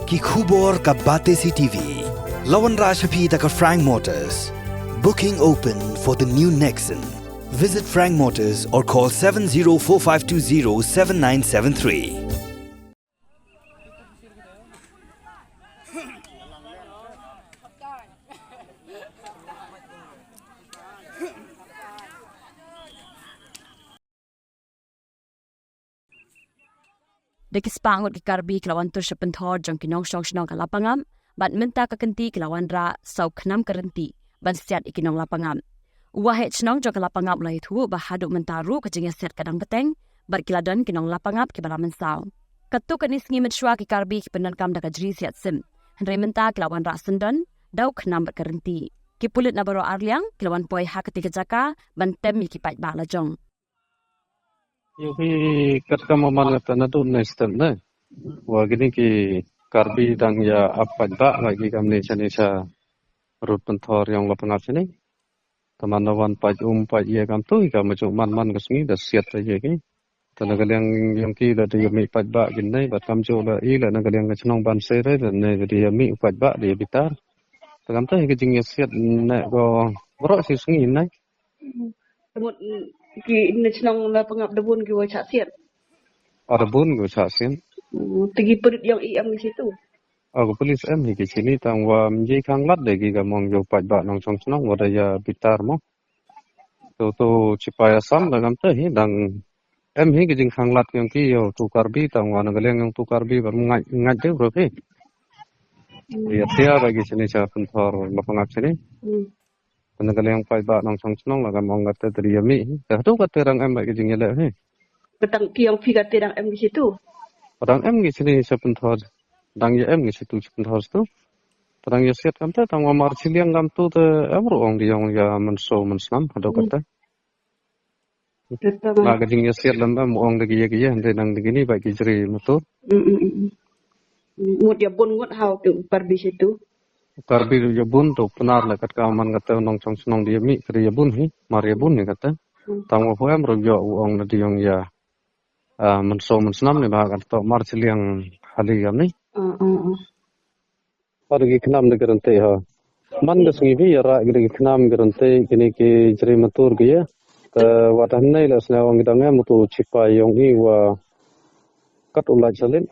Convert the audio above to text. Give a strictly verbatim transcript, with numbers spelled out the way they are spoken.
Ki khubor ka Batesi T V. La wanrah sha phi da ka Frank Motors. Booking open for the new Nexon. Visit Frank Motors or call seven zero four five two zero seven nine seven three. Da ki spah ngut ki Karbi ki la wan tur sha pynthor jong ki nongshong shnong ka Lapangap, bad mynta ka kynti ki la wanrah saw khnam ka rynti ban siat ïa ki nong Lapangap. U waheh shnong jong ka Lapangap u la ïathuh ba haduh mynta ruh ka jingïasiat ka dang bteng, bad ki la don ki nong Lapangap kiba la mynsaw. Katto katne sngi mynshuwa ki Karbi ki pyndonkam da ka jri siat sim, hynrei mynta ki la wanrah syndon da u khnam bad ka rynti. Ki pulit na baroh arliang ki la wan poi ha katei ka jaka ban tem ïa ki paidbah lajong. Ïa phi, katkam ba man kata naduh mynne step ne, wa kine ki Karbi dang ïa ap paidbah la ki kamne shane sha rud pynthor ïong Lapangap shane. Te man da wan pait um pait ïa kamtu ïa ka, ma ju man man ka sngi da siat ta ïa ki. Te na ka liang ïong ki la da ïa mih paidbah kine bad kamjooh la i la na ka liang ka shnong Bansei re da ne da ïa mih paidbah da ïa bitar. Te kamta ïa ka jingïasiat ne ko baroh shi sngi ne. Te mut ki na shnong Lapangap da bun ki wa shah siat. Ah, da bun ki wa shah siat. Hmm, te ki pulit ïong i em ngi shitu. Ah, ki pulit em hi ki shini tang wa mjei khang lad de ki ka mong ïong paidbah nongshong shnong wa da ïa bitar mo. Tu tu sipai Assam da kamta hi dang em hi ki jingkhang lad ïong ki ïong tu Karbi tang wa na ka liang ïong tu Karbi ba ngait ngait de bro hi. Hmm. Ïa tia ba ki shini sha pynthor Lapangap shini. Hmm. Te na ka liang paidbah nongshong shnong la ka mong kata da ïa mih hi. Te haduh kata dang em ba ki jingïaleh hi. Ka tang ki ïong phi kata dang em ki shitu. Dang em ki shini sha pynthor. Dang ïa em ki shitu sha pynthor shitu. Te dang ïa siat kamta tang wa mar shiliang kamtu te em ruh ong da ïong ïa mynsaw mynsnam haduh kata. Te tang. Na ka jingïasiat lem em ong da ki ïa ki ïa hynrei nang da kini ba ki jri matur. Mm, mm, mm, mm. Ngut ïa bun ngut hau tu Karbi shitu. Karbi ïa bun tu Pnar la katkam man kata nongshong shnong da ïa mih ka da ïa bun hi mar ïa bun hi kata. Hmm. Tang wa phu em ruh ïa u ong na da ïong ïa. Ah, mynsaw mynsnam ne ba kata mar shiliang hali kam ni. Ah, ah, ah. Pat ki khnam da ki rynti ha. Man ka sngi phi ïa rah ki da ki khnam ki rynti kini ki jri matur ki ïa. Te wat hangne la sngewbha ong ki dang em tu sipai ïong i wa kat u lait salit.